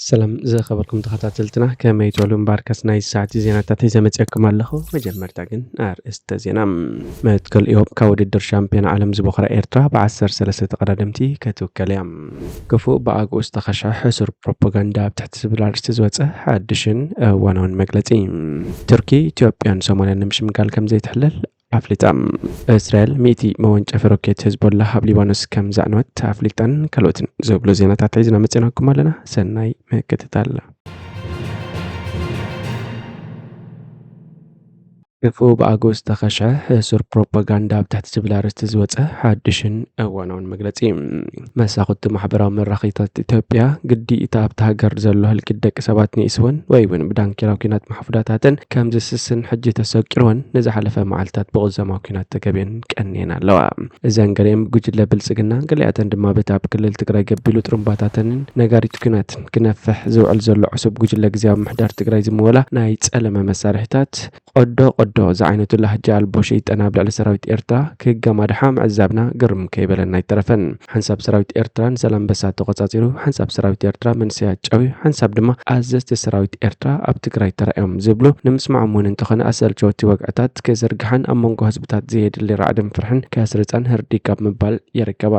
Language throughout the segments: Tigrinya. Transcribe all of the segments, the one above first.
ሰላም ዝኸበርኩም ተኸታተልትና፣ ከመይ ትውዕሉ? እምበኣርከስ ናይ ሰዓቲ ዜናታት ሒዘ መፂኣኩም ኣለኹ። መጀመርታ ግን ኣርእስተ ዜና። መትከል ኢዮብ ካብ ውድድር ሻምፒዮን ዓለም ዝበኾራ ኤርትራ ብዓሰርተ ሰለስተ ተቐዳደምቲ ክትውከል እያ። ክፉእ ብኣግኡ ዝተኸሸሐ ሕሱር ፕሮፓጋንዳ ኣብ ትሕቲ ዝብል ኣርእስቲ ዝወፀ ሓድሽን እዋናውን መግለፂ። ቱርኪ፣ ኢትዮጵያን ሶማልያን ንምሽምጋል ከም ዘይትሕለል ኣፍሊጣ። እስራኤል ሚእቲ መወንጨፊ ሮኬት ህዝቦላህ ኣብ ሊባኖስ ከም ዘዕነወት ኣፍሊጣን ካልኦትን ዝብሉ ዜናታት ሒዝና መፂናኩም ኣለና። ሰናይ ምክትታል። ክፉእ ብኣግኡ ዝተኸሸሐ ሕሱር ፕሮፓጋንዳ ኣብ ትሕቲ ዝብል ኣርእስቲ ዝወፀ ሓድሽን እዋናውን መግለፂ። መሳኹቲ ማሕበራዊ መራኸቢታት ኢትዮጵያ፣ ግዲ እቲ ኣብቲ ሃገር ዘሎ ህልቂት ደቂ ሰባት ንኢስወን ወይ እውን ብዳንኬራዊ ኲናት ማሕፉዳታተን ከም ዝስስን ሕጂ ተሰቂርወን ንዝሓለፈ መዓልታት ብቕዘማዊ ኲናት ተገቢአን ቀንየን ኣለዋ። እዘን ገሊአን ብጉጅለ ብልጽግና፣ ገሊኣተን ድማ በቲ ኣብ ክልል ትግራይ ገቢሉ ጥሩምባታተንን ነጋሪት ኲናትን ክነፍሕ ዝውዕል ዘሎ ዕሱብ ጉጅለ ግዝያዊ ምምሕዳር ትግራይ ዝምወላ ናይ ጸለመ መሳርሒታት፣ ቆዶ ቆዶ ዝዓይነቱ ላህጃ ኣልቦ ሸይጠን ኣብ ልዕሊ ሰራዊት ኤርትራ ክህገማ ድሓ ምዕዛብና ግርም ከይበለና ኣይተረፈን። ሓንሳብ ሰራዊት ኤርትራ ንዛላምበሳ ተቖጻጺሩ፣ ሓንሳብ ሰራዊት ኤርትራ መንእሰያት ጨውዩ፣ ሓንሳብ ድማ ኣዘዝቲ ሰራዊት ኤርትራ ኣብ ትግራይ ተራእዮም ዝብሉ ንምስማዖም እውን እንተኾነ ኣሰልቸወቲ ወግዕታት ክዝርግሓን ኣብ መንጎ ህዝብታት ዘየድሊ ራዕድን ፍርሕን ከስርጻን ህርዲግ ኣብ ምባል ይርከባ።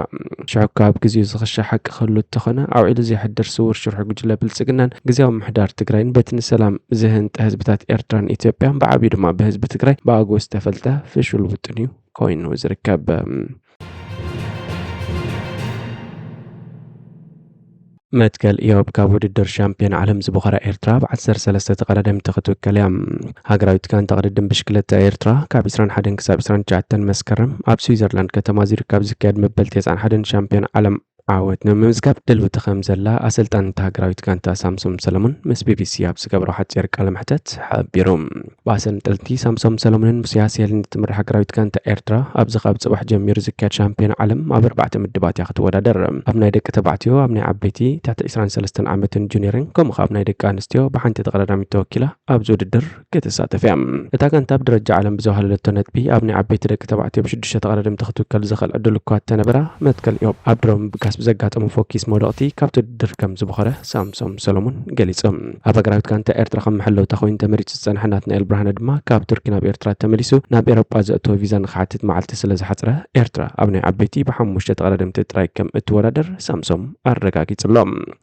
ሽዑ ካብ ግዜኡ ዝኽሻ ሓቂ ክህሉ እንተኾነ ኣውዒሉ ዘየሕድር ስውር ሽርሒ ጉጅለ ብልጽግናን ግዝያዊ ምምሕዳር ትግራይን በቲ ንሰላም ዝህንጠ ህዝብታት ኤርትራን ኢትዮጵያን ብዓብዩ ድማ ብህዝቢ ትግራይ ብኣግኡ ዝተፈልጠ ፍሹል ውጥን እዩ ኮይኑ ዝርከብ። መትከል ኢዮብ ካብ ውድድር ሻምፒዮን ዓለም ዝበኾራ ኤርትራ ብ ዓሰርተ ሰለስተ ተቐዳደምቲ ክትውከል እያ። ሃገራዊት ጋንታ ቅድድም ብሽክለታ ኤርትራ ካብ ዕስራን ሓደን ክሳብ ዕስራን ትሽዓተን መስከረም ኣብ ስዊዘርላንድ ከተማ ዙሪክ ካብ ዝካየድ መበል ተስዓን ሓደን ሻምፒዮን ዓለም ዓወት ንምምዝጋብ ድልውቲ ከም ዘላ ኣሰልጣኒ እታ ሃገራዊት ጋንታ ሳምሶም ሰለሙን ምስ ቢቢሲ ኣብ ዝገብሮ ሓጺር ቃለ መሕተት ሓቢሩ። ብኣሰልጠንቲ ሳምሶም ሰለሙንን ምስ ያሴልን እትምራሕ ሃገራዊት ጋንታ ኤርትራ ኣብዚ ካብ ጽባሕ ጀሚሩ ዝካየድ ሻምፒዮን ዓለም ኣብ ኣርባዕተ ምድባት እያ ክትወዳደር። ኣብ ናይ ደቂ ተባዕትዮ፣ ኣብ ናይ ዓበይቲ ትሕቲ ዕስራን ሰለስተን ዓመትን ጁኒየርን ከምኡ ከኣ ኣብ ናይ ደቂ ኣንስትዮ ብሓንቲ ተቐዳዳሚት ተወኪላ ኣብዚ ውድድር ክትሳተፍ እያ። እታ ጋንታ ብደረጃ ዓለም ብዘዋህለለቶ ነጥቢ ኣብ ናይ ዓበይቲ ደቂ ተባዕትዮ ብሽዱሽተ ተቐዳደምቲ ክትውከል ዝኽእል ዕድል እኳ እንተነበራ፣ መትከል ኢዮብ ኣብ ድሮ ምብጋስ ብዘጋጠሞ ፎኪስ መውደቕቲ ካብቲ ውድድር ከም ዝቦኸረ ሳምሶም ሰሎሞን ገሊጹ። ኣብ ሃገራዊት ጋንታ ኤርትራ ከም መሐለውታ ኮይኑ ተመሪጹ ዝጸንሐ ናትናኤል ብርሃነ ድማ ካብ ቱርኪ ናብ ኤርትራ ተመሊሱ ናብ ኤውሮጳ ዘእተወ ቪዛ ንክሓትት መዓልቲ ስለ ዝሓጽረ፣ ኤርትራ ኣብ ናይ ዓበይቲ ብሓሙሽተ ተቐዳደምቲ ጥራይ ከም እትወዳደር ሳምሶም ኣረጋጊጹ ኣሎ።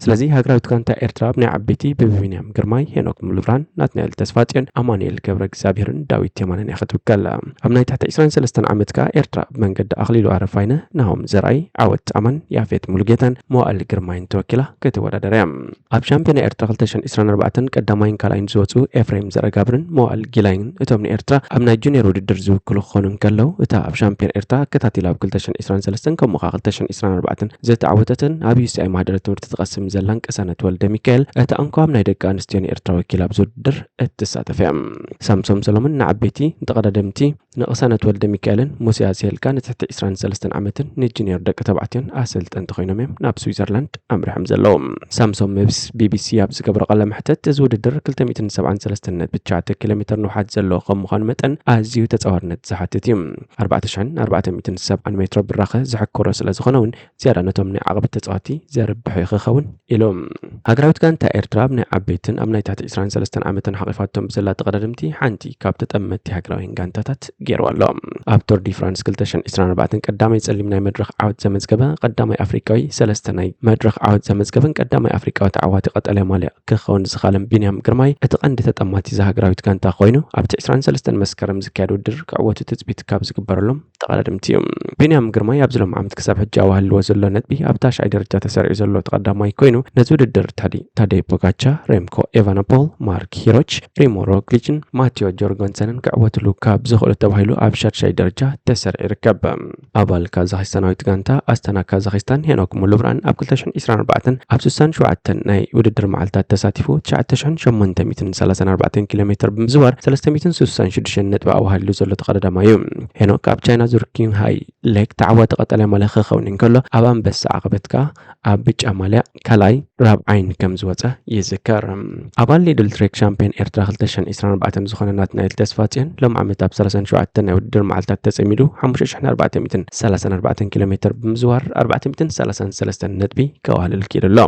ስለዚ ሃገራዊት ጋንታ ኤርትራ ኣብ ናይ ዓበይቲ ብቢንያም ግርማይ፣ ሄኖክ ሙሉብራን፣ ናትናኤል ተስፋጽዮን፣ ኣማኑኤል ገብረ እግዚኣብሔርን ዳዊት የማነን እያ ክትውከል። ኣብ ናይ ትሕቲ ዕስራን ሰለስተን ዓመት ከኣ ኤርትራ ብመንገዲ ኣኽሊሉ ኣረፋይነ፣ ናሆም ዘርኣይ፣ ዓወት ኣማን፣ ያፌት ሙሉጌታን መዋእል ግርማይን ተወኪላ ክትወዳደር እያ። ኣብ ሻምፒዮና ኤርትራ ክልተ ሽሕን ዕስራን ኣርባዕተን ቀዳማይን ካልኣይን ዝወጹ ኤፍሬም ዘረጋብርን መዋእል ጊላይን እቶም ንኤርትራ ኣብ ናይ ጁኒየር ውድድር ዝውክሉ ክኾኑ እንከለዉ፣ እታ ኣብ ሻምፒዮን ኤርትራ ኣከታቲላ ኣብ ክልተ ሽሕን ዕስራን ሰለስተን ከምኡ ከኣ ክልተ ሽሕን ዕስራን ኣርባዕተን ዝተዓወተትን ኣብ ዩሲኣይ ማህደረ ትምህርቲ ትቐስም ዘላን ቅሳነት ወልደ ሚካኤል፣ እታ እንኮ ኣብ ናይ ደቂ ኣንስትዮ ንኤርትራ ወኪላ ኣብዚ ውድድር እትሳተፍ እያ። ሳምሶም ሰሎሞን ንዓበይቲ ንተቐዳደምቲ ንቅሳነት ወልደ ሚካኤልን ሙሴ ኣስሄልካ ንትሕቲ ዕስራን ሰለስተን ዓመትን ንጁኒየር ደቂ ተባዕትዮን ኣሰልጠንቲ ኮይኖም እዮም ናብ ስዊዘርላንድ ኣምሪሖም ዘለዉ። ሳምሶም ምስ ቢቢሲ ኣብ ዝገበሮ ቃለ መሕተት፣ እዚ ውድድር ክልተ ሚእትን ሰብዓን ሰለስተን ነጥቢ ትሽዓተ ኪሎ ሜትር ንውሓት ዘለዎ ከም ምዃኑ መጠን ኣዝዩ ተጻዋርነት ዝሓትት እዩ። ኣርባዕተ ሽሕን ኣርባዕተ ሚእትን ሰብዓን ሜትሮ ብራኸ ዝሕክሮ ስለ ዝኾነ እውን ዝያዳ ነቶም ናይ ዓቕበት ተጻወትቲ ዘርብሕ እዩ ክኸውን ኢሉ። ሃገራዊት ጋንታ ኤርትራ ኣብ ናይ ዓበይትን ኣብ ናይ ትሕቲ ዕስራን ሰለስተን ዓመትን ሓቒፋቶም ብዘላ ተቐዳደምቲ ሓንቲ ካብ ተጠመትቲ ሃገራውያን ጋንታታት ገይርዋ ኣሎ። ኣብ ቱር ዲ ፍራንስ ክልተ ሽሕን ዕስራን ኣርባዕተን ቀዳማይ ጸሊም ናይ መድረኽ ዓወት ዘመዝገበ፣ ቀዳማይ ኣፍሪቃዊ፣ ሰለስተ ናይ መድረኽ ዓወት ዘመዝገበን ቀዳማይ ኣፍሪቃዊ ተዓዋቲ ቀጠልያ ማልያ ክኸውን ዝኻለም ቢንያም ግርማይ እቲ ቀንዲ ተጠማቲ እዛ ሃገራዊት ጋንታ ኮይኑ፣ ኣብቲ ዕስራን ሰለስተን መስከረም ዝካየድ ውድድር ክዕወቱ ትጽቢት ካብ ዝግበረሎም ተቐዳደምቲ እዩ። ቢንያም ግርማይ ኣብዚ ሎም ዓመት ክሳብ ሕጂ ኣዋህልዎ ዘሎ ነጥቢ ኣብ ታሽዓይ ደረጃ ተሰሪዑ ዘሎ ተቐዳማይ ኮይኑ፣ ነዚ ውድድር ታዲ-፣ ታደይ ፖጋቻ፣ ሬምኮ ኤቫናፖል፣ ማርክ ሂሮች፣ ፕሪሞ ሮግሊችን ማቴዎ ጆርገንሰንን ክዕወትሉ ካብ ዝኽእሉ ተባሂሉ ኣብ ሻድሻይ ደረጃ ተሰሪዑ ይርከብ። ኣባል ካዛኺስታናዊት ጋንታ ኣስታና ካዛኺስታን ሄኖክ ሙሉብራን ኣብ ክልተ ሽሕን ዕስራን ኣርባዕተን ኣብ ስሳን ሸውዓተን ናይ ውድድር መዓልታት ተሳቲፉ ትሽዓተ ሽሕን ሸሞንተ ሚእትን ሰላሳን ኣርባዕተን ኪሎ ሜትር ብምዝዋር ሰለስተ ሚእትን ስሳን ሽዱሽተን ነጥቢ ኣዋሃሊሉ ዘሎ ተቐዳዳማይ እዩ። ሄኖክ ኣብ ቻይና ዙር ኪንግሃይ ሌክ ተዓዋቲ ቀጠልያ ማልያ ክኸውን እንከሎ፣ ኣብ ኣንበሳ ዓቐበት ከኣ ኣብ ብጫ ማልያ ካልኣይ ራብዓይን ከም ዝወጸ ይዝከር። ኣባል ሊድል ትሬክ ሻምፒዮን ኤርትራ ክልተ ሽሕን ዕስራን ኣርባዕተን ዝኾነ ናትናኤል ተስፋጽዮን ሎም ዓመት ኣብ ሰላሳን ሸውዓተን ናይ ውድድር መዓልታት ተጸሚዱ ሓሙሽተ ሽሕን ኣርባዕተ ሚእትን ሰላሳን ኣርባዕተን ኪሎ ሜትር ብምዝዋር ኣርባዕተ ሚእትን ሰላሳን ሰለስተን ነጥቢ ከዋህልል ክኢሉ ኣሎ።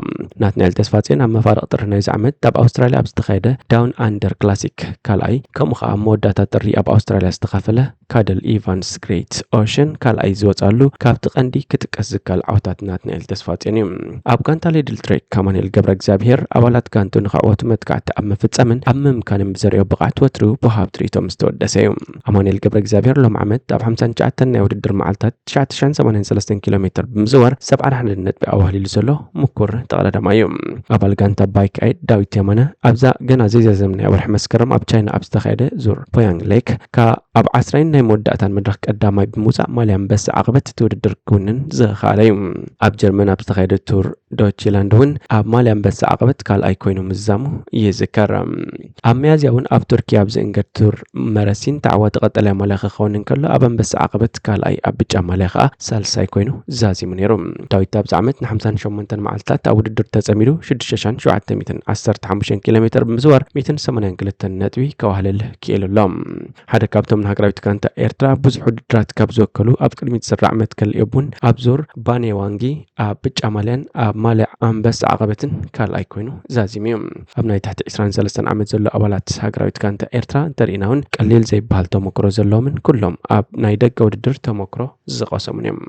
ናትናኤል ተስፋጽዮን ኣብ መፋርቕ ጥሪ ናይዚ ዓመት ኣብ ኣውስትራልያ ኣብ ዝተኻየደ ዳውን ኣንደር ክላሲክ ካልኣይ፣ ከምኡ ኸኣ ኣብ መወዳእታ ጥሪ ኣብ ኣውስትራልያ ዝተኻፈለ ካደል ኢቫንስ ግሬት ኦሽን ካልኣይ ዝወጻሉ ካብቲ ቀንዲ ክጥቀስ ዝከኣል ዓወታት ናትናኤል ተስፋጽዮን እዩ። ኣብ ጋንታ ሊድል ትሬክ ኣማኑኤል ገብረ እግዚኣብሔር ኣባላት ጋንቱ ንኽዕወቱ መጥቃዕቲ ኣብ ምፍጻምን ኣብ ምምካንን ብዘርእዮ ብቕዓት ወትሩ ብሃብ ትርኢቶም ዝተወደሰ እዩ። ኣማኑኤል ገብረ እግዚኣብሔር ሎም ዓመት ኣብ ሓምሳን ትሽዓተን ናይ ውድድር መዓልታት ትሽዓተ ሽሕን ሰማንያን ሰለስተን ኪሎ ሜትር ብምዝዋር ሰብዓ ሓደ ነጥቢ ኣዋህሊሉ ዘሎ ምኩር ተቐዳዳማይ እዩ። ኣባል ጋንታ ባይክ ኤድ ዳዊት የማነ ኣብዛ ገና ዘይዛዘምናያ ወርሒ መስከረም ኣብ ቻይና ኣብ ዝተኻየደ ዙር ፖያንግ ሌክ ካብ ኣብ ዓስራይን ናይ መወዳእታን መድረኽ ቀዳማይ ብምውጻእ ማልያ ኣንበሳ ዓቐበት እቲ ውድድር ክውንን ዝኸኣለ እዩ። ኣብ ጀርመን ኣብ ዝተኻየደ ቱር ዶችላንድ እውን ኣብ ማልያ ኣንበሳ ዓቐበት ካልኣይ ኮይኑ ምዝዛሙ ይዝከር። ኣብ ሚያዝያ እውን ኣብ ቱርኪ ኣብ ዝእንገድ ቱር መረሲን ተዓዋቲ ቀጠልያ ማልያ ክኸውን እንከሎ፣ ኣብ ኣንበሳ ዓቐበት ካልኣይ፣ ኣብ ብጫ ማልያ ከኣ ሳልሳይ ኮይኑ ዛዚሙ ነይሩ። ዳዊት ኣብዚ ዓመት ንሓምሳን ሸሞንተን መዓልታት ኣብ ውድድር ተጸሚዱ ሽዱሽተ ሽሕን ሸውዓተ ሚእትን ዓሰርተ ሓሙሽተን ኪሎ ሜትር ብምዝዋር ሚእትን ሰማንያን ክልተን ነጥቢ ከዋህልል ክኢሉ ኣሎ። ሓደ ካብቶም ንሃገራዊት ጋንታ ኤርትራ ብዙሕ ውድድራት ካብ ዝወከሉ ኣብ ቅድሚት ዝስራዕ መትከል እቡን ኣብ ዙር ባኔዋንጊ ኣብ ብጫ ማልያን ኣብ ማልያ ኣንበሳ ዓቐበትን ካልኣይ ኮይኑ ዛዚሙ እዩ። ኣብ ናይ ትሕቲ ዕስራን ሰለስተን ዓመት ዘሎ ኣባላት ሃገራዊት ጋንታ ኤርትራ እንተርኢና እውን ቀሊል ዘይበሃል ተመክሮ ዘለዎምን ኩሎም ኣብ ናይ ደገ ውድድር ተመክሮ ዝቐሰሙን እዮም።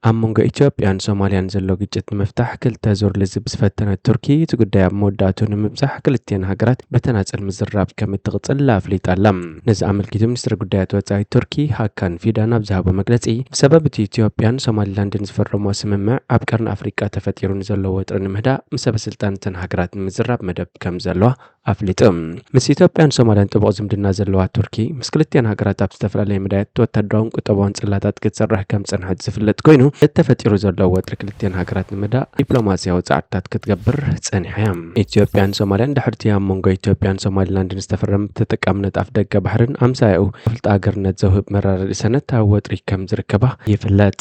ኣብ መንጎ ኢትዮጵያን ሶማልያን ዘሎ ግጭት ንምፍታሕ ክልተ ዙር ልዝብ ዝፈተነት ቱርኪ፣ እቲ ጉዳይ ኣብ መወዳእትኡ ንምብጻሕ ክልቲኣን ሃገራት ብተናጸል ምዝራብ ከም እትቕጽል ኣፍሊጣ ኣላ። ነዚ ኣመልኪቱ ሚኒስትሪ ጉዳያት ወጻኢ ቱርኪ ሃካን ፊዳን ኣብ ዝሃቦ መግለጺ፣ ብሰበብ እቲ ኢትዮጵያን ሶማሊላንድን ዝፈረሞ ስምምዕ ኣብ ቀርኒ ኣፍሪቃ ተፈጢሩ ንዘሎ ወጥሪ ንምህዳእ ምስ ሰበ ስልጣን እተን ሃገራት ንምዝራብ መደብ ከም ዘለዋ ኣፍሊጡ። ምስ ኢትዮጵያን ሶማልያን ጥቡቕ ዝምድና ዘለዋ ቱርኪ፣ ምስ ክልቲኣን ሃገራት ኣብ ዝተፈላለየ መዳያት ወታደራውን ቁጠባውን ጽላታት ክትሰርሕ ከም ዝጸንሐት ዝፍለጥ ኮይኑ፣ እቲ ተፈጢሩ ዘሎ ወጥሪ ክልቲኣን ሃገራት ንምዳእ ዲፕሎማስያዊ ጻዕርታት ክትገብር ጸኒሓ እያ። ኢትዮጵያን ሶማልያን ድሕርቲ ኣብ መንጎ ኢትዮጵያን ሶማሊላንድን ዝተፈረመ ተጠቃምነት ኣፍ ደገ ባሕርን ኣምሳያኡ ክፍልተ ሃገርነት ዘውህብ መራዳድኢ ሰነድ ኣብ ወጥሪ ከም ዝርከባ ይፍለጥ።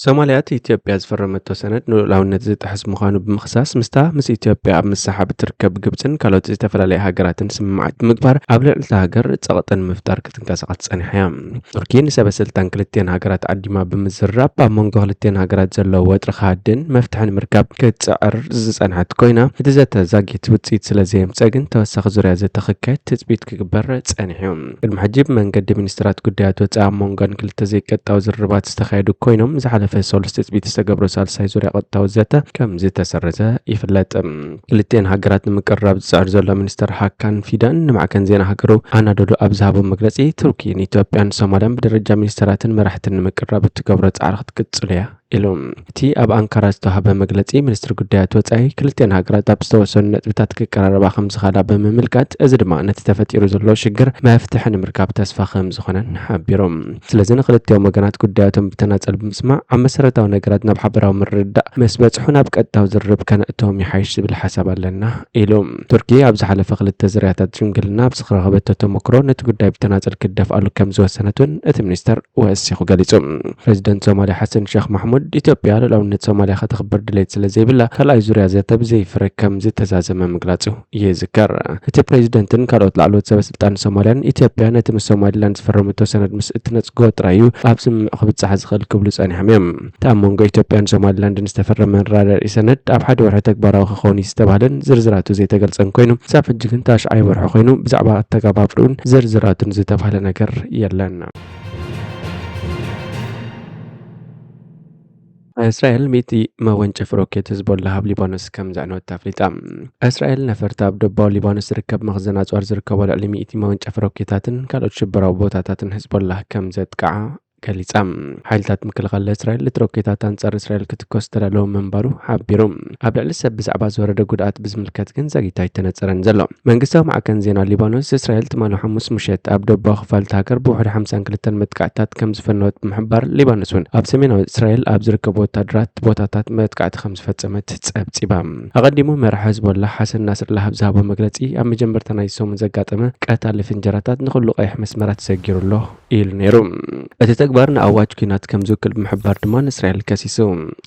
ሶማልያ፣ እቲ ኢትዮጵያ ዝፈረመቶ ሰነድ ንልኡላውነት ዝጥሕስ ምዃኑ ብምኽሳስ፣ ምስታ ምስ ኢትዮጵያ ኣብ ምስሓብ እትርከብ ግብጽን ካልኦት ዝተፈላለያ ሃገራትን ስምምዓት ብምግባር ኣብ ልዕሊ እታ ሃገር ጸቕጢ ንምፍጣር ክትንቀሳቐስ ጸኒሓ እያ። ቱርኪ ንሰበ ስልጣን ክልቲአን ሃገራት ዓዲማ ብምዝራብ ኣብ መንጎ ክልቲአን ሃገራት ዘሎ ወጥሪ ክሃድን መፍትሒ ንምርካብ ክትጽዕር ዝጸንሐት ኮይና፣ እቲ ዘተ ዛጊት ውጽኢት ስለ ዘየምጸ ግን ተወሳኺ ዙርያ ዘተ ክካየድ ትጽቢት ክግበር ጸኒሑ እዩ። ቅድሚ ሕጂ ብመንገዲ ሚኒስትራት ጉዳያት ወጻኢ ኣብ መንጎን ክልተ ዘይቀጥታዊ ዝርርባት ዝተኻየዱ ኮይኖም፣ ዝሓለፈ ሰሉስ ትጽቢት ዝተገብሮ ሳልሳይ ዙርያ ቀጥታዊ ዘተ ከም ዝተሰረዘ ይፍለጥ። ክልቲአን ሃገራት ንምቅርራብ ዝጽዕር ዘሎ ሚኒስተር ሃካን ፊዳን ንማዕከን ዜና ሃገሩ ኣናዶሉ ኣብ ዝሃቦ መግለጺ፣ ቱርኪ ንኢትዮጵያን ሶማልያን ብደረጃ ሚኒስተራትን መራሕትን ንምቅርራብ እትገብሮ ጻዕሪ ክትቅጽል እያ ኢሉ። እቲ ኣብ ኣንካራ ዝተዋህበ መግለጺ፣ ሚኒስትሪ ጉዳያት ወጻኢ ክልቲአን ሃገራት ኣብ ዝተወሰኑ ነጥብታት ክቀራረባ ከም ዝኽእላ ብምምልካት፣ እዚ ድማ ነቲ ተፈጢሩ ዘሎ ሽግር መፍትሒ ንምርካብ ተስፋ ከም ዝኾነን ሓቢሮም። ስለዚ ንክልቲኦም ወገናት ጉዳያቶም ብተናጸል ብምስማዕ፣ ኣብ መሰረታዊ ነገራት ናብ ሓበራዊ ምርድዳእ ምስ በጽሑ ናብ ቀጥታዊ ዝርርብ ከነእትዎም ይሓይሽ ዝብል ሓሳብ ኣለና ኢሉ። ቱርኪ ኣብ ዝሓለፈ ክልተ ዝርያታት ሽምግልና ኣብ ዝረኸበቶ ተመክሮ ነቲ ጉዳይ ብተናጸል ክትደፍኣሉ ከም ዝወሰነት እውን እቲ ሚኒስተር ወሲኹ ገሊጹ። ፕሬዚደንት ሶማልያ ሓሰን ሸኽ ማሕሙድ፣ ኢትዮጵያ ልኡላውነት ሶማልያ ከተኽብር ድሌት ስለ ዘይብላ፣ ካልኣይ ዙርያ ዘተ ብዘይ ፍረ ከም ዝተዛዘመ ምግላጹ ይዝከር። እቲ ፕሬዚደንትን ካልኦት ላዕለዎት ሰበ ስልጣን ሶማልያን፣ ኢትዮጵያ ነቲ ምስ ሶማሊላንድ ዝፈረመቶ ሰነድ ምስ እትነጽጎ ጥራይ እዩ ኣብ ስምምዕ ክብጻሕ ዝኽእል ክብሉ ጸኒሖም እዮም። እቲ ኣብ መንጎ ኢትዮጵያን ሶማሊላንድን ዝተፈረመ መረዳድኢ ሰነድ ኣብ ሓደ ወርሒ ተግባራዊ ክኸውን እዩ ዝተባህለን ዝርዝራቱ ዘይተገልጸን ኮይኑ፣ ክሳብ ሕጂ ግን ታሽዓይ ወርሒ ኮይኑ፣ ብዛዕባ ኣተገባብርኡን ዝርዝራቱን ዝተባህለ ነገር የለን። እስራኤል ሚእቲ መወንጨፊ ሮኬት ህዝቦላህ ኣብ ሊባኖስ ከም ዘዕነወት ኣፍሊጣ። እስራኤል ነፈርቲ ኣብ ደቡባዊ ሊባኖስ ዝርከብ መኽዘን ኣጽዋር ዝርከቦ ልዕሊ ሚእቲ መወንጨፊ ሮኬታትን ካልኦት ሽበራዊ ቦታታትን ህዝቦላህ ከም ዘጥቅዓ ገሊጻ። ሓይልታት ምክልኻል እስራኤል እቲ ሮኬታት ኣንጻር እስራኤል ክትኮስ ዝተዳለወ ምንባሩ ሓቢሩ። ኣብ ልዕሊ ሰብ ብዛዕባ ዝወረደ ጉድኣት ብዝምልከት ግን ዛጊት ኣይተነጸረን ዘሎ። መንግስታዊ ማዕከን ዜና ሊባኖስ፣ እስራኤል ትማሊ ሓሙስ ምሸት ኣብ ደቡባዊ ክፋል እታ ሃገር ብውሕዱ ሓምሳን ክልተን መጥቃዕትታት ከም ዝፈነወት ብምሕባር፣ ሊባኖስ እውን ኣብ ሰሜናዊ እስራኤል ኣብ ዝርከቡ ወታደራት ቦታታት መጥቃዕቲ ከም ዝፈጸመት ጸብጺባ። ኣቐዲሙ መራሒ ህዝቦላህ ሓሰን ናስርላህ ኣብ ዝሃቦ መግለጺ፣ ኣብ መጀመርታ ናይ ሰሙን ዘጋጠመ ቀታሊ ፍንጀራታት ንኹሉ ቀይሕ መስመራት ሰጊሩ ኣሎ ኢሉ ነይሩ። እቲ ግባር ንኣዋጅ ኲናት ከም ዝውክል ብምሕባር ድማ ንእስራኤል ከሲሱ።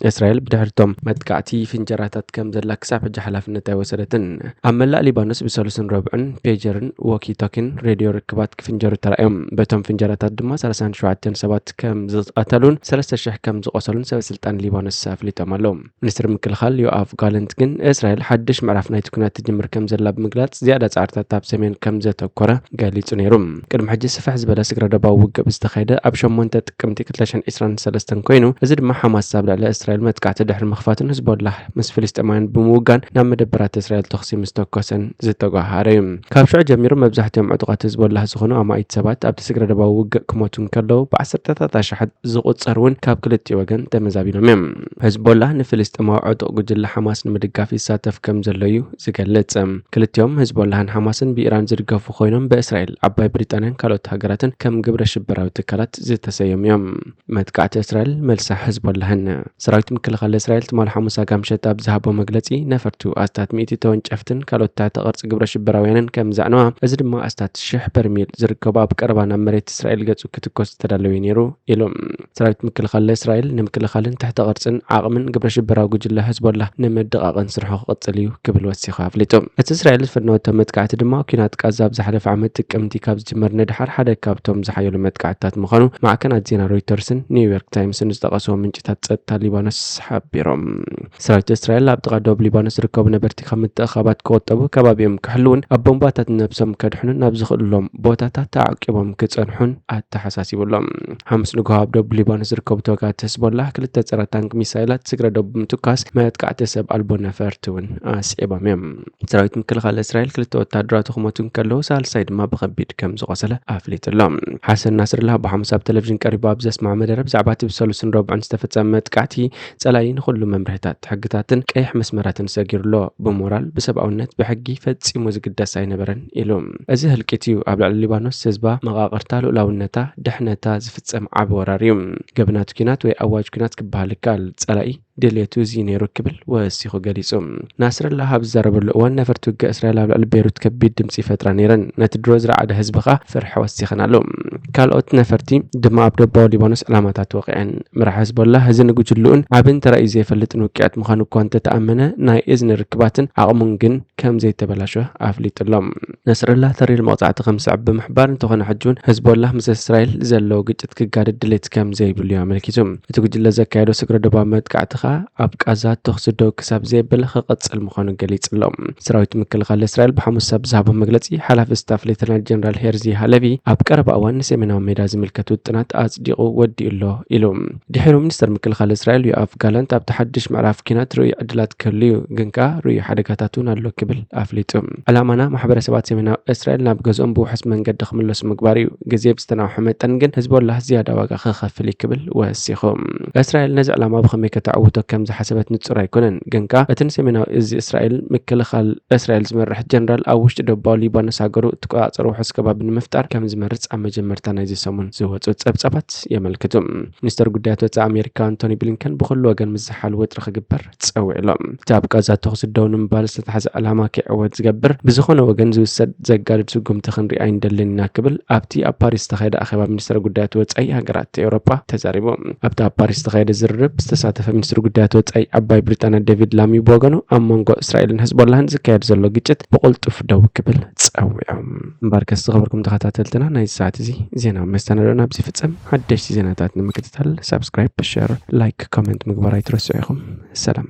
እስራኤል ብድሕርቶም መጥቃዕቲ ፍንጀራታት ከም ዘላ ክሳብ ሕጂ ሓላፍነት ኣይወሰደትን። ኣብ መላእ ሊባኖስ ብሰሉስን ረቡዕን ፔጀርን ዎኪቶኪን ሬድዮ ርክባት ክፍንጀሩ ተራእዮም። በቶም ፍንጀራታት ድማ ሰላሳን ሸውዓተን ሰባት ከም ዝቐተሉን ሰለስተ ሽሕ ከም ዝቖሰሉን ሰበ ስልጣን ሊባኖስ ኣፍሊጦም ኣለዉ። ሚኒስትሪ ምክልኻል ዮኣፍ ጋለንት ግን እስራኤል ሓድሽ ምዕራፍ ናይቲ ኲናት ትጅምር ከም ዘላ ብምግላጽ ዝያዳ ጻዕርታት ኣብ ሰሜን ከም ዘተኮረ ገሊጹ ነይሩ። ቅድሚ ሕጂ ስፍሕ ዝበለ ስግረ ዶባዊ ውግእ ብዝተኻየደ ኣብ ሸሞንተ ጥቅምቲ ክልተ ሽሕን ዕስራን ሰለስተን ኮይኑ፣ እዚ ድማ ሓማስ ኣብ ልዕሊ እስራኤል መጥቃዕቲ ድሕሪ ምኽፋቱን ህዝቦላህ ምስ ፍልስጤማውያን ብምውጋን ናብ መደበራት እስራኤል ተኹሲ ምስ ተኮሰን ዝተጓሃረ እዩ። ካብ ሽዑ ጀሚሩ መብዛሕትኦም ዕጡቓት ህዝቦላህ ዝኾኑ ኣማኢት ሰባት ኣብቲ ስግረ ዶባዊ ውግእ ክሞቱ እንከለዉ፣ ብዓሰርተታት ኣሽሓት ዝቑጸሩ እውን ካብ ክልቲኡ ወገን ተመዛቢሎም እዮም። ህዝቦላህ ንፍልስጤማዊ ዕጡቕ ጉጅለ ሓማስ ንምድጋፍ ይሳተፍ ከም ዘሎ እዩ ዝገልጽ። ክልቲኦም ህዝቦላህን ሓማስን ብኢራን ዝድገፉ ኮይኖም ብእስራኤል፣ ዓባይ ብሪጣንያን ካልኦት ሃገራትን ከም ግብረ ሽበራዊ ትካላት ዝተሰየሙ እዮም። መጥቃዕቲ እስራኤል መልሳ ህዝቦላህን። ሰራዊት ምክልኻል እስራኤል ትማሊ ሓሙስ ኣጋምሸት ኣብ ዝሃቦ መግለጺ ነፈርቱ ኣስታት ሚእቲ ተወንጨፍትን ካልኦት ትሕተ ቅርጺ ግብረ ሽበራውያንን ከም ዘዕነዋ፣ እዚ ድማ ኣስታት ሽሕ በርሚል ዝርከቦ ኣብ ቀረባ ናብ መሬት እስራኤል ገጹ ክትኮስ ዝተዳለወ ነይሩ ኢሉ። ሰራዊት ምክልኻል እስራኤል ንምክልኻልን ትሕተ ቅርጽን ዓቕምን ግብረ ሽበራዊ ጉጅለ ህዝቦላህ ንምድቓቕን ስርሑ ክቕጽል እዩ ክብል ወሲኹ ኣፍሊጡ። እቲ እስራኤል ዝፈነወቶ መጥቃዕቲ ድማ ኲናት ቃዛ ኣብ ዝሓለፈ ዓመት ጥቅምቲ ካብ ዝጅመር ንድሓር ሓደ ካብቶም ዝሓየሉ መጥቃዕትታት ምዃኑ ማዕከናት ዜና ሮይተርስን ኒውዮርክ ታይምስን ዝጠቐስዎ ምንጭታት ጸጥታ ሊባኖስ ሓቢሮም። ሰራዊት እስራኤል ኣብ ጥቓ ደቡብ ሊባኖስ ዝርከቡ ነበርቲ ካብ ምትእኻባት ክቑጠቡ፣ ከባቢኦም ክሕልውን ኣብ ቦምባታት ነብሶም ከድሕኑን ናብ ዝኽእሉሎም ቦታታት ተዓቂቦም ክጸንሑን ኣተሓሳሲቡ ኣሎ። ሓሙስ ንግሆ ኣብ ደቡብ ሊባኖስ ዝርከቡ ተዋጋእቲ ህዝቦላህ ክልተ ጸረ ታንክ ሚሳይላት ስግረ ዶብ ብምትኳስ መጥቃዕቲ ሰብ ኣልቦ ነፈርቲ እውን ኣስዒቦም እዮም። ሰራዊት ምክልኻል እስራኤል ክልተ ወታደራቱ ክሞቱ እንከለዉ፣ ሳልሳይ ድማ ብኸቢድ ከም ዝቖሰለ ኣፍሊጡ ኣሎ። ሓሰን ናስርላህ ብሓሙስ ኣብ ቴሌቪዥን ቀሪቡ ኣብ ዘስምዖ መደረ፣ ብዛዕባ እቲ ብሰሉስን ረቡዕን ዝተፈጸመ መጥቃዕቲ ጸላኢ ንኹሉ መምርሒታት፣ ሕግታትን ቀይሕ መስመራትን ሰጊሩ ኣሎ። ብሞራል፣ ብሰብኣውነት፣ ብሕጊ ፈጺሙ ዝግደስ ኣይነበረን ኢሉ። እዚ ህልቂት እዩ ኣብ ልዕሊ ሊባኖስ ህዝባ፣ መቓቕርታ፣ ልኡላውነታ፣ ድሕነታ ዝፍጸም ዓቢ ወራር እዩ። ገበናት ኲናት ወይ ኣዋጅ ኲናት ክበሃል ይከኣል። ጸላኢ ድልየቱ እዚ ነይሩ ክብል ወሲኹ ገሊጹ። ናስረላህ ኣብ ዝዛረበሉ እዋን፣ ነፈርቲ ውግእ እስራኤል ኣብ ልዕሊ ቤይሩት ከቢድ ድምጺ ይፈጥራ ነይረን። ነቲ ድሮ ዝረዓደ ህዝቢ ኸኣ ፍርሒ ወሲኸን ኣሎ። ካልኦት ነፈርቲ ድማ ኣብ ደቡባዊ ሊባኖስ ዕላማታት ወቒዐን። መራሒ ህዝቦላህ፣ እዚ ንጉጅልኡን ዓቢ እንተ ራእዩ ዘይፈልጥን ውቅያት ምዃኑ እኳ እንተተኣመነ፣ ናይ እዝኒ ርክባትን ዓቕሙን ግን ከም ዘይተበላሸወ ኣፍሊጡ ኣሎ። ነስረላህ ተሪር መቕጻዕቲ ከም ዝስዕብ ብምሕባር፣ እንተኾነ ሕጂ እውን ህዝቦላህ ምስ እስራኤል ዘለዎ ግጭት ክጋደድ ድሌት ከም ዘይብሉ እዩ ኣመልኪቱ። እቲ ጉጅለ ዘካየዶ ስግረ ዶባዊ መጥቃዕቲ ኸኣ ኣብ ቃዛ ተኹሲ ደው ክሳብ ዘየበለ ክቕጽል ምዃኑ ገሊጹ ኣሎ። ሰራዊት ምክልኻል እስራኤል ብሓሙስ ኣብ ዝሃቦ መግለጺ፣ ሓላፊ ስታፍ ሌተናል ጀነራል ሄርዚ ሃለቪ ኣብ ቀረባ እዋን ንሰሜናዊ ሜዳ ዝምልከት ውጥናት ኣጽዲቑ ወዲኡ ኣሎ ኢሉ። ድሒሩ ሚኒስተር ምክልኻል እስራኤል ዮኣፍ ጋላንት ኣብቲ ሓድሽ ምዕራፍ ኲናት ርኡይ ዕድላት ክህሉ እዩ፣ ግን ከኣ ርኡይ ሓደጋታት እውን ኣሎ ክብል ኣፍሊጡ። ዕላማና ማሕበረሰባት ሰሜናዊ እስራኤል ናብ ገዝኦም ብውሑስ መንገዲ ክምለሱ ምግባር እዩ። ግዜ ብዝተናውሐ መጠን ግን ህዝቦላህ ዝያዳ ዋጋ ክኸፍል እዩ ክብል ወሲኹ። እስራኤል ነዚ ዕላማ ብኸመይ ከተዕውቶ ከም ዝሓሰበት ንጹር ኣይኮነን፣ ግን ከኣ እቲ ንሰሜናዊ እዚ እስራኤል ምክልኻል እስራኤል ዝመርሕ ጀነራል ኣብ ውሽጢ ደቡባዊ ሊባኖስ ሃገሩ እትቆጻጸሮ ውሑስ ከባቢ ንምፍጣር ከም ዝመርጽ ኣብ መጀመርታ ናይዚ ሰሙን ዝወጹ ጸብጻባት የመልክቱ። ሚኒስተር ጉዳያት ወጻኢ ኣሜሪካ ኣንቶኒ ብሊንከን ብኹሉ ወገን ምስ ዝሓል ወጥሪ ክግበር ጸዊዑ ኣሎ። እቲ ኣብ ቃዛ ተኹሲ ደው ንምባል ዝተታሕዘ ዕላማ ክዕወት ዝገብር ብዝኾነ ወገን ዝውሰድ ዘጋድድ ስጉምቲ ክንርኢ ኣይንደልን ኢና ክብል ኣብቲ ኣብ ፓሪስ ዝተኻየደ ኣኼባ ሚኒስተር ጉዳያት ወጻኢ ሃገራት ኤውሮጳ ተዛሪቡ። ኣብቲ ኣብ ፓሪስ ዝተኻየደ ዝርርብ ዝተሳተፈ ሚኒስትሪ ጉዳያት ወጻኢ ዓባይ ብሪጣንያ ዴቪድ ላሚ ብወገኑ ኣብ መንጎ እስራኤልን ህዝቦላህን ዝካየድ ዘሎ ግጭት ብቕልጡፍ ደው ክብል ጸዊዑ። እምበኣርከስ ዝኸበርኩም ተኸታተልትና ናይዚ ሰዓት እዚ ዜናዊ መሰናድኦና ኣብዚ ይፍጸም። ሓደሽቲ ዜናታት ንምክትታል ሳብስክራይብ፣ ሸር፣ ላይክ፣ ኮመንት ምግባር ኣይትረስዑ ኢኹም። ሰላም።